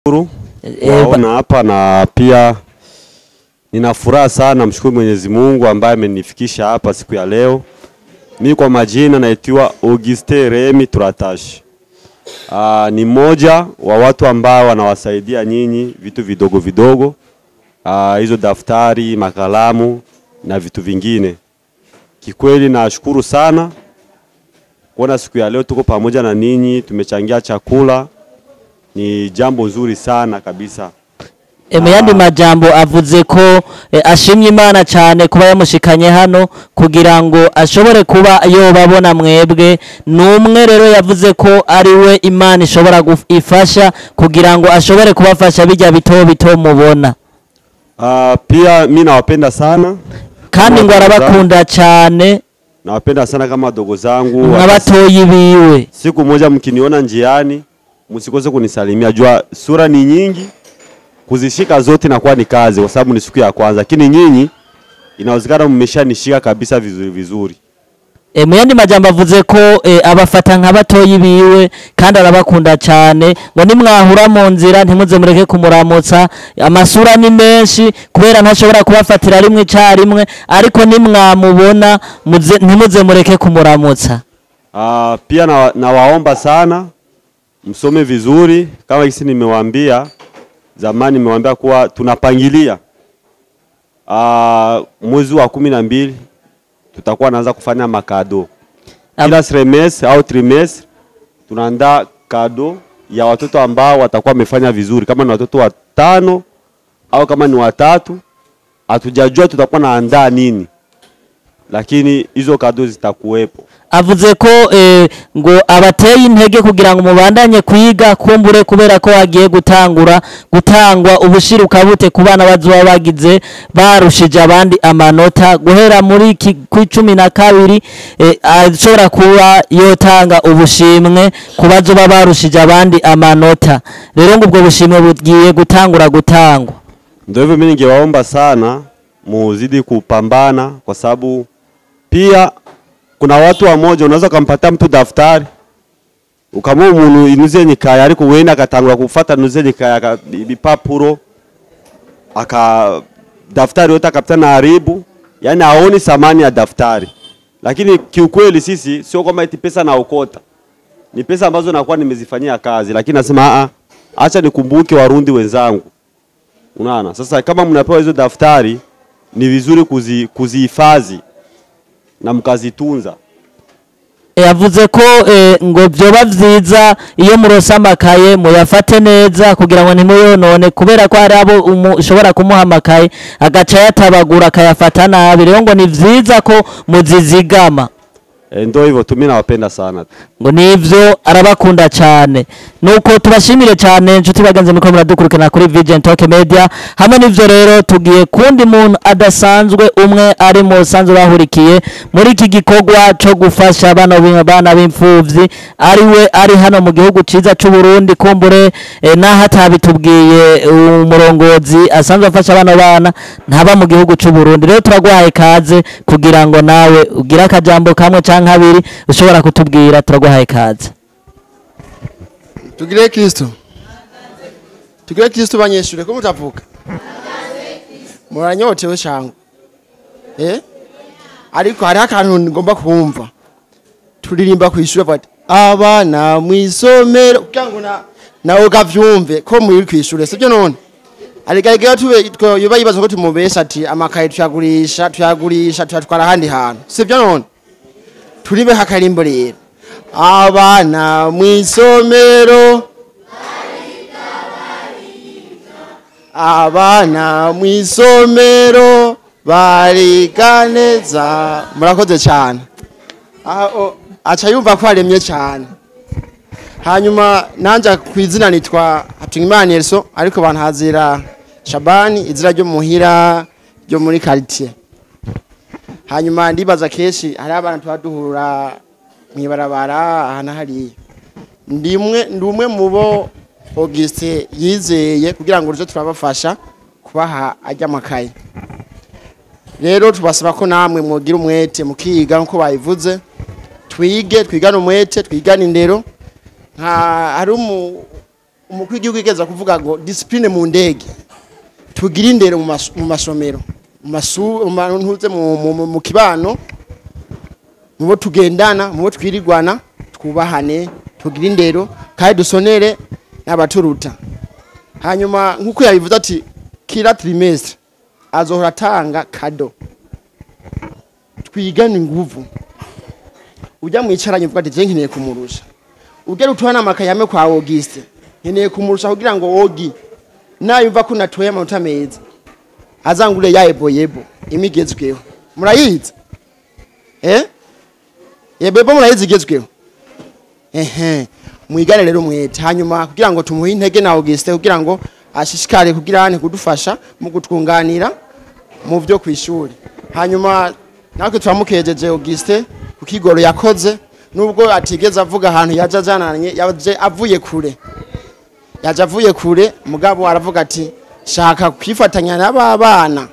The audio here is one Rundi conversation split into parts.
Waona hapa na pia nina furaha sana, mshukuru Mwenyezi Mungu ambaye amenifikisha hapa siku ya leo. Mimi kwa majina naitwa Auguste Remy Turatashi. Ni mmoja wa watu ambao wanawasaidia nyinyi vitu vidogo vidogo, hizo daftari, makalamu na vitu vingine. Kikweli nashukuru sana kuona siku ya leo tuko pamoja na ninyi, tumechangia chakula. Ni jambo nzuri sana kabisa. Mu yandi majambo avuze ko ashimye Imana cyane kuba yamushikanye hano kugira ngo ashobore kuba yobabona mwebwe. Numwe rero yavuze ko ari we Imana ishobora ifasha kugira ngo ashobore kubafasha bijya bito bito mubona. Pia mimi nawapenda sana kandi ngo arabakunda cyane. Nawapenda sana kama dogo zangu, nk'abatoyi biwe. Siku moja mkiniona njiani msikose kunisalimia, jua sura ni nyingi, kuzishika zote inakuwa ni kazi kwa sababu ni siku ya kwanza, lakini nyinyi inawezekana mmeshanishika kabisa vizuri vizuri. Mu yandi majambo avuze ko abafata nk'abatoyi biwe kandi arabakunda cyane, ngo nimwahura mu nzira ntimuze mureke kumuramutsa. Amasura ni menshi kubera ntashobora kubafatira rimwe icyarimwe, ariko nimwamubona ntimuze mureke kumuramutsa. Pia nawaomba sana msome vizuri kama jinsi nimewaambia zamani, nimewaambia kuwa tunapangilia mwezi wa 12 tutakuwa naanza kufanya makado. Kila semestre au trimestre tunaandaa kado ya watoto ambao watakuwa wamefanya vizuri, kama ni watoto watano au kama ni watatu hatujajua tutakuwa naandaa nini, lakini hizo kado zitakuwepo. Avuze ko ngo abateye intege kugira ngo mubandanye kwiga kumbure kubera ko hagiye gutangura gutangwa ubushiruka bute ku bana bazoba bagize barushije abandi amanota guhera muri ku 12, ashobora kuba yotanga ubushimwe ku bazoba barushije abandi amanota. Rero ngo ubwo bushimwe bugiye gutangura gutangwa. Ndio hivyo mimi ningewaomba sana muzidi kupambana, kwa sababu pia kuna watu wamoja unaweza kumpatia mtu daftari ukamuha umuntu inuze nyikaya, ariko wenda agatangura gufata nuze nyikaya ibipapuro aka daftari yote akapita na haribu, yani haoni thamani ya daftari. Lakini kiukweli sisi sio kwamba eti pesa naokota, ni pesa ambazo nakuwa nimezifanyia kazi, lakini nasema a acha nikumbuke Warundi wenzangu. Unaona, sasa kama mnapewa hizo daftari ni vizuri kuzihifadhi na mkazitunza. Yavuze ko ngo vyoba vyiza iyo muronse amakaye muyafate neza kugira ngo ntimuyonone, kubera ko hari abo ushobora kumuha amakaye agaca yatabagura akayafata nabi. Rero ngo ni vyiza ko muzizigama. Ndio hivyo tu, mimi nawapenda sana. Ngo nivyo arabakunda cyane. Nuko tubashimire cyane inshuti bagenzi muriko muradukurikirana kuri Vision Talk Media. Hamwe n'ivyo rero tugiye kundi muntu adasanzwe, umwe ari mu sanzwe bahurikiye muri iki gikorwa cyo gufasha bano bana b'imfuvyi, ari we ari hano mu gihugu ciza c'u Burundi. Kumbure naho atabitubwiye umurongozi asanzwe afasha bano bana ntaba mu gihugu c'u Burundi. Rero turaguhaye kaze kugira ngo nawe ugire akajambo kamwe canke abiri ushobora kutubwira, turaguhaye kaze. Tugire Kristo. Tugire Kristo banyeshure ko mutavuka. Muranyotewe cyangwa? Ariko hari akantu ngomba kumva. Turirimba kwishura bati abana mwisomero kugira ngo nawe gavyumve ko muri kwishure, sibyo none? Ariko tube yoba yibaza ko tumubesha ati amakaye tuyagurisha tuyagurisha tuyatwara ahandi hantu, sibyo none? Turibe hakarimbo rero. Abana mwisomero, abana mwisomero bariga neza. Murakoze cyane. Aho aca yumva ko aremye cyane. Hanyuma nanja kwizina nitwa Hatungimana Elso, ariko bantazira Shabani, izina ryo muhira ryo muri quartier. Hanyuma ndibaza keshi hari abana twaduhura mwibarabara ahana hariya. Ndimwe mubo Auguste yizeye kugira ngo ruje turabafasha kubaha ajya amakaye. Rero tubasaba ko namwe mwogira umwete mukiga nko bayivuze, twige twigane umwete, twigane indero. Nka hari Umukuru w'igihugu yigeze kuvuga ngo discipline mu ndege, tugire indero mu masomero, mu ntuze mu kibano, mu bo tugendana, mu bo twirigwana, twubahane, tugire indero kandi dusonere n'abaturuta. Hanyuma nk'uko yabivuze ati kila trimestre azohora atanga cadeau, twigane inguvu. Ujya mwicaranye uvuga ati je nkeneye kumurusha, ugera utuhana amakaye amwe kwa Auguste, nkeneye kumurusha kugira ngo Ogi nayumva ko natoye amanota meza azangure ya yebo yebo imigezweho. Murayizi yebo murayizi igezweho. Ehe, mwigane rero mwete. Hanyuma kugira ngo tumuhe intege na Auguste kugira ngo ashishikare kugira ane kudufasha mu kutwunganira mu byo kwishuri. Hanyuma natwe turamukejeje Auguste ku kigoro yakoze, nubwo atigeze avuga ahantu yaje ajananye, yaje avuye kure, yaje avuye kure, mugabo aravuga ati shaka kwifatanya n'aba bana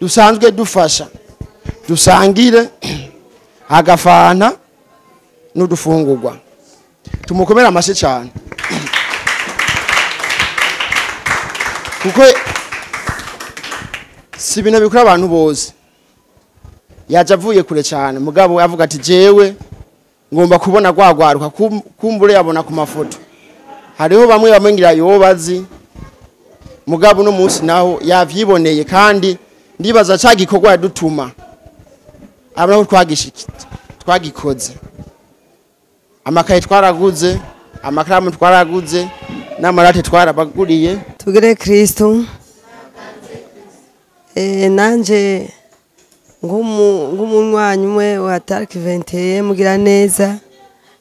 dusanzwe dufasha, dusangire agafanta n'udufungurwa. Tumukomera amashyi cyane kuko si ibintu bikora abantu bose. Yaje avuye kure cyane, mugabo avuga ati jewe ngomba kubona gwagwaruka kumbure yabona ku mafoto, hariho bamwe bamwe yobazi, mugabo no munsi naho yavyiboneye. Kandi ndibaza ca gikorwa yadutuma abona ko twagikoze, amakaye twaraguze, amakaramu twaraguze, n'amarate twarabaguriye. Tugire Kristo. Nanje nk'umunywanyi umwe wa Tark 21 mugira neza,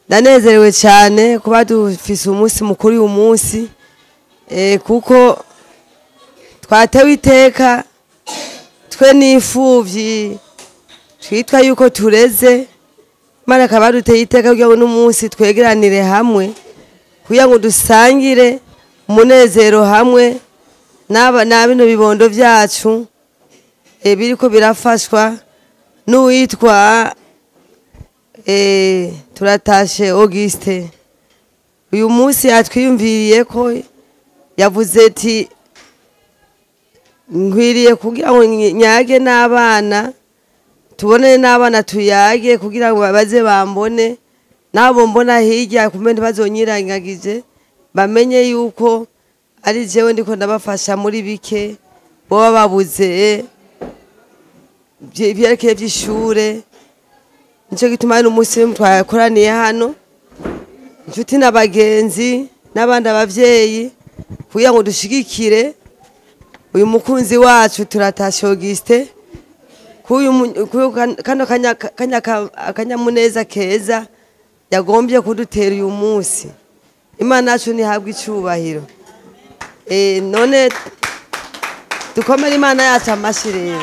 ndanezerewe cyane kuba dufise umunsi mukuru uyu munsi, kuko twatewe iteka twe n'imfuvyi twitwa yuko tureze. Imana akaba duteye iteka kugira ngo n'umunsi twegeranire hamwe kugira ngo dusangire umunezero hamwe n'aba na bino bibondo byacu biriko birafashwa n'uwitwa Turatashe Auguste. Uyu munsi yatwiyumviriye ko yavuze ati nkwiriye kugira ngo nyage n'abana, tubone n'abana, tuyage kugira ngo baze bambone, nabo mbona hirya kumbe ntibazonyirangagije, bamenye yuko ari jewe ndiko ndabafasha muri bike boba babuze vyerekeye vy'ishure. Nico gituma hano umunsi twakoraniye hano inshuti n'abagenzi n'abandi abavyeyi kugira ngo dushigikire uyu mukunzi wacu Turatashe Auguste kuyu kano kanya akanyamuneza keza yagombye kudutera uyu munsi. Imana yacu ntihabwe icubahiro. None dukomere Imana yacu amashi rero.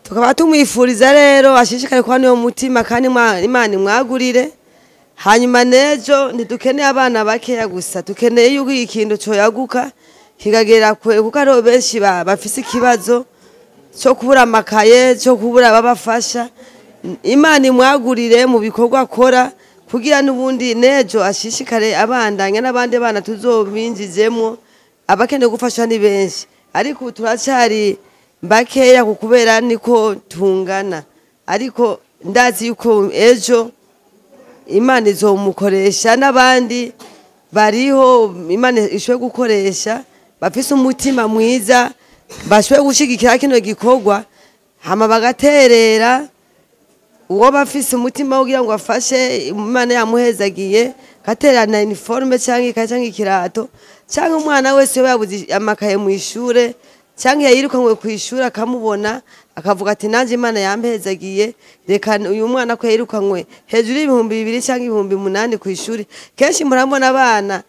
Tukaba tumwifuriza rero ashishikare kuba niyo mutima kandi Imana imwagurire. Hanyuma nejo ntidukeneye abana bakeya gusa, dukeneye yuko ikintu coyaguka kikagera kure, kuko hariho benshi bafise ikibazo cyo kubura amakaye, cyo kubura ababafasha. Imana imwagurire mu bikorwa akora kugira n'ubundi nejo ashishikare abandanya n'abandi bana tuzobinjizemwo. Abakeneye gufashwa ni benshi, ariko ubu turacyari bakeya kubera niko tungana, ariko ndazi yuko ejo Imana izomukoresha n'abandi bariho Imana ishoboye gukoresha bafise umutima mwiza, bashoboye gushigikira kino gikorwa hama bagaterera. Uwo bafise umutima kugira ngo afashe, Imana yamuhezagiye gaterana uniforme canke ikaye canke ikirato, canke umwana wese yabuze amakaye mu ishure canke yayirukanwe ku ishure akamubona akavuga ati nanje Imana yampezagiye, reka uyu mwana ko yayirukanwe hejuru y'2000 canke 8000 ku ishure. Kenshi murabona abana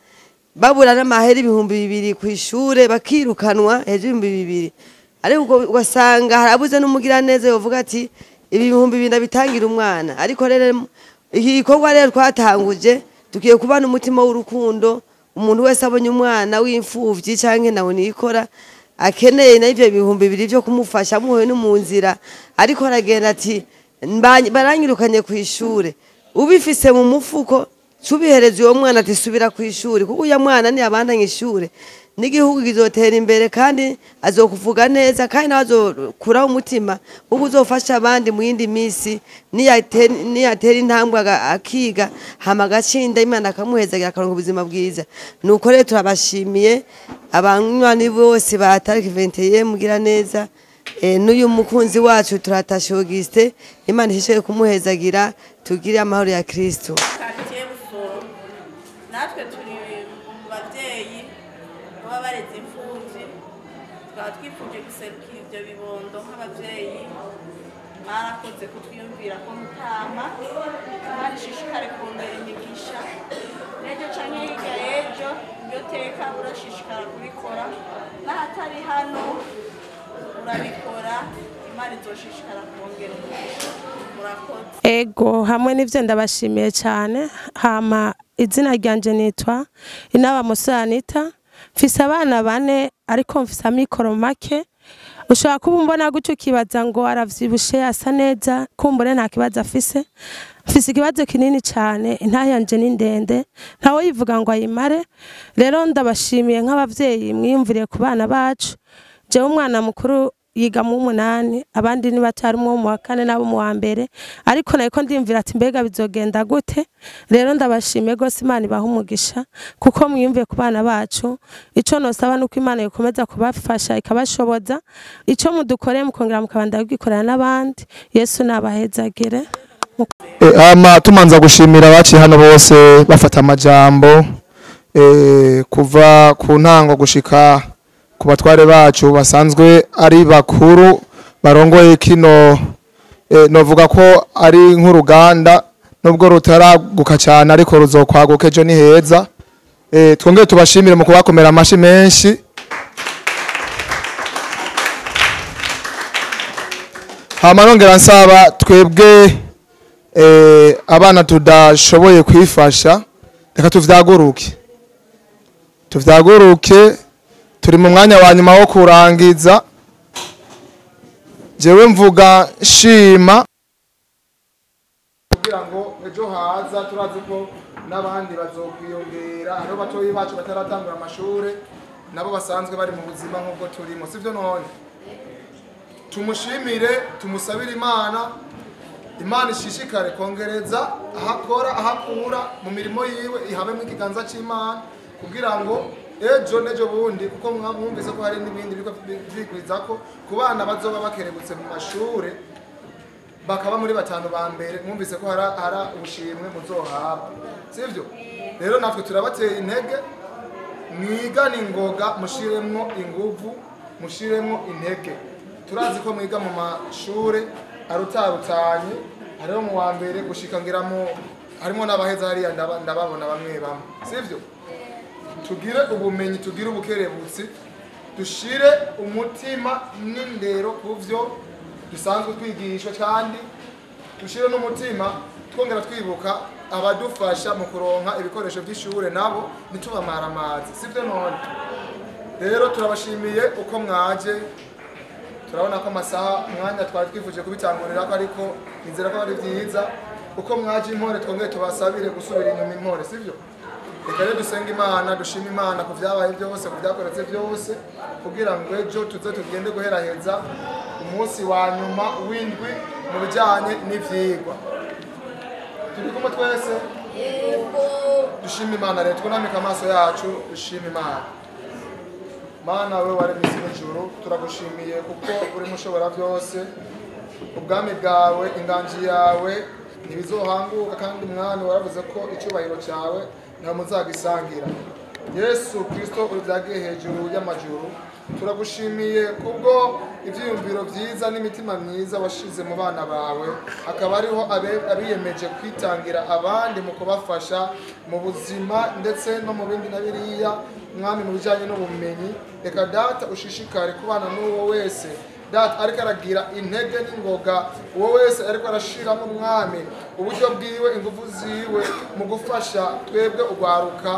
babura n'amahera 2000 ku ishure bakirukanwa hejuru y'2000, ariko ugasanga harabuze n'umugira neza yovuga ati ibi 2000 ndabitangira umwana. Ariko rero iki gikorwa rero twatanguje tukiye kubana umutima w'urukundo, umuntu wese abonye umwana w'imfuvyi canke nawe nikora akeneye na ivyo 2000 byo kumufasha muhuye no mu nzira ariko aragenda ati baranyirukanye ku ishure, ubifise mu mufuko cubihereza uwo mwana ati subira ku ishure, kuko uya mwana ni abandanye ishure n'igihugu kizotera imbere kandi azokuvuga neza kandi nawe azokuraho umutima ubu uzofasha abandi mu yindi misi niyatera intambwe akiga hama agacinda Imana akamuhezagira akaronka ubuzima bwiza. Nuko rero turabashimiye abanywanyi bose ba Tariki 21 mugira neza, n'uyu mukunzi wacu turatashe Auguste, Imana ishishikare kumuhezagira, tugire amahoro ya Kristo. Natwe turi mu bavyeyi baba bareze imfuvyi, tukaba twifuje guserukira ivyo bibondo nk'abavyeyi. Mwarakoze kutwiyumvira ko mutama, Imana ishishikare kongera imigisha n'ejo canke hirya y'ejo iryo teka urashishikara kubikora, n'ahatari hano urabikora, Imana izoshishikara kongera umugisha. Murakoze. Ego hamwe n'ivyo ndabashimiye cyane. Hama izina ryanje nitwa Inaba Musanita, mfise abana bane ariko mfise amikoro make. Ushobora kuba umbona gutyo ukibaza ngo aravyibushe asa neza, kumbure nta kibazo afise. Mfise ikibazo kinini cyane, intahe yanje ni ndende, ntawe yivuga ngo ayimare. Rero ndabashimiye nk'abavyeyi mwiyumviriye ku bana bacu. Jewe umwana mukuru yiga mu 8, abandi ni batari mu wa 4 nabo mu wa 1, ariko nariko ndimvira ati mbega bizogenda gute. Rero ndabashimiye gose, Imana ibaha umugisha kuko mwiyumviye ku bana bacu. Ico nosaba nuko Imana ikomeza kubafasha ikabashoboza, ico mudukoreye mukongera mukabanda kugikorera n'abandi. Yesu nabahezagire. Ama tumanza gushimira abaci hano bose bafata amajambo, kuva ku ntango gushika ku batware bacu basanzwe ari bakuru barongoye kino, novuga ko ari nk'uruganda nubwo rutaraguka cyane ariko ruzokwaguka ejo ni heza. Twongere tubashimire mu kubakomera amashi menshi. Hama nongera nsaba twebwe abana tudashoboye kwifasha, reka tuvyaguruke, turi mu mwanya wa nyuma wo kurangiza. Jewe mvuga shima kugira ngo ejo haza turazi ko n'abandi bazokwiyongera, hariho batoyi bacu bataratangura amashure nabo basanzwe bari mu buzima nk'ubwo turimo, sivyo? None tumushimire, tumusabire Imana, Imana ishishikare kongereza ahakora ahakura mu mirimo yiwe, ihabemo ikiganza c'Imana kugira ngo ejo nejo bundi, kuko mwumvise ko hari n'ibindi bigwiza ko ku bana bazoba bakerebutse mu mashure bakaba muri 5 ba mbere, mwumvise ko hara ubushimwe muzohabwa, sivyo? Rero natwe turabateye intege, mwigane ingoga, mushiremwo inguvu, mushiremwo intege. Turazi ko mwiga mu mashure arutarutanye, hariho mu wa mbere gushika ngira mu harimo n'abaheza hariya ndababona bamwe bamwe, sivyo? Tugire ubumenyi, tugire ubukerebutsi, dushire umutima n'indero kuvyo dusanzwe twigishwa, kandi dushire n'umutima twongera twibuka abadufasha mu kuronka ibikoresho by'ishure nabo ntitubamara amazi, sivyo? None rero turabashimiye uko mwaje, turabona ko amasaha umwanya twari twifuje kubitangurira ko, ariko nizera ko ari byiza uko mwaje impore. Twongere tubasabire gusubira inyuma impore, sivyo? Reka rero dusenge Imana, dushime Imana ku vyabaye byose, ku vyakoretse byose, kugira ngo ejo tuze tugende guheraheza umunsi wa nyuma w'indwi mu bijanye n'ivyigwa. Turi kumwe twese? Yego. Dushime Imana rero, twunamike amaso yacu, dushime Imana. Mana wewe waremye isi n'ijuru, turagushimiye kuko uri mushobora byose. Ubwami bwawe, inganji yawe ntibizohanguka, kandi Mwami waravuze ko icyubahiro cyawe nta muzagisangira. Yesu Kristo urivyagiye hejuru y'amajuru, turagushimiye kubwo ivyiyumviro vyiza n'imitima myiza washize mu bana bawe, akaba ariho abiyemeje kwitangira abandi mu kubafasha mu buzima ndetse no mu bindi na biriya. Mwami mu bijanye n'ubumenyi, reka Data ushishikare kubana n'uwo wese Data ariko aragira intege n'ingoga, uwo wese ariko arashiramo Mwami uburyo bwiwe, ingufu ziwe mu gufasha twebwe ugwaruka.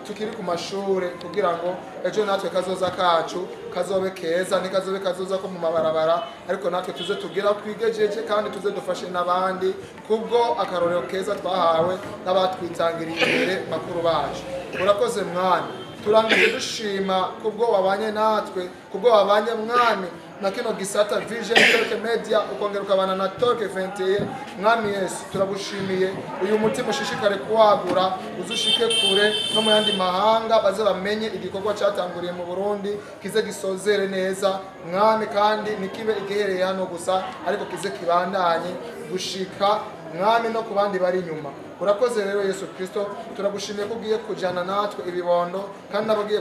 Tukiri ku mashure kugira ngo ejo natwe kazoza kacu kazobe keza, ntikazobe kazoza ko mu mabarabara, ariko natwe tuze tugira twigejeje kandi tuze dufashe n'abandi kubwo akarorero keza twahawe n'abatwitangiriye imbere bakuru bacu. Urakoze Mwami, turangije dushima kubwo wabanye natwe, kubwo wabanye Mwami na kino gisata Vision Talk Media, ukongera ukabana na Talk 21. Mwami Yesu, turagushimiye. Uyu mutima ushishikare kuwagura, uzushike kure no mu yandi mahanga, baze bamenye igikorwa cyatanguriye mu Burundi kize gisozere neza Mwami, kandi ntikibe igihereye hano gusa, ariko kize kibandanye gushika Mwami no ku bandi bari inyuma. Urakoze rero Yesu Kristo, turagushimiye ko ugiye kujana natwe ibibondo kandi n'abagiye.